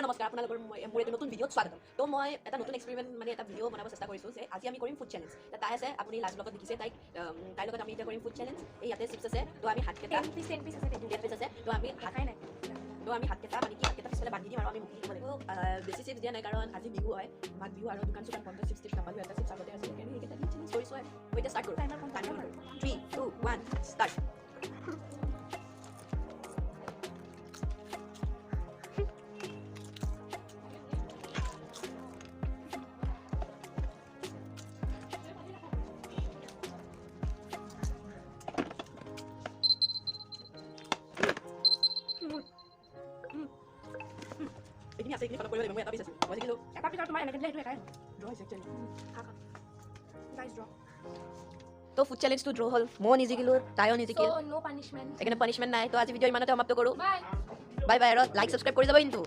নমস্কাৰ আপোনালোকৰ মোৰ এটা নতুন ভিডিঅ'ত স্বাগতম। তো মই এটা নতুন এক্সপেৰিমেণ্ট মানে এটা ভিডিঅ' বনাব চেষ্টা কৰিছোঁ যে আজি আমি কৰিম ফুড চেলেঞ্জ। তাই আছে, আপুনি লাষ্ট ব্লগত দেখিছে তাইক, তাইৰ লগত আমি এতিয়া কৰিম ফুড চেলেঞ্জ। এই ইয়াতে চিপছ আছে, তো আমি হাতকেইটা 10 পিচ আছে। 10 পিচ আছে, তো আমি হাত দেখাই নাই। তো আমি হাতকেইটা মানে কি হাতকেইটা পিছফালে বান্ধি দিম আৰু আমি মুখি দিব লাগিব। বেছি চিপছ দিয়া নাই, কাৰণ আজি বিহু হয়, মাঘ বিহু, আৰু দোকান চোকান বন্ধ, চিপছ টিপছ নাপালোঁ। এটা চিপছ আগতে আছে, সেইকাৰণে সেইকেইটা দি চেলেঞ্জ কৰিছোঁ আৰু মই এতিয়া ষ্টাৰ্ট কৰোঁ। টাইমাৰ। 3, 2, 1, start. এইখিনি আছে, এইখিনি খতম কৰিব লাগিব। মই এটা পিচ আছে, মই জিকিলোঁ। এটা পিচ আৰু তোমাৰ এনেকৈ দিলে সেইটো এটাই। ড্ৰ হৈছে একচুৱেলি। খা খা। Guys, draw. তো ফুড চেলেঞ্জটো ড্ৰ হ'ল, ময়ো নিজিকিলোঁ, তাইও নিজিকিল। নো পানিশমেন্ট। সেইকাৰণে পানিছমেণ্ট নাই। তো আজি ভিডিঅ' ইমানতে সমাপ্ত কৰোঁ। বাই। বাই বাই, আৰু লাইক ছাবস্ক্ৰাইব কৰি যাব কিন্তু।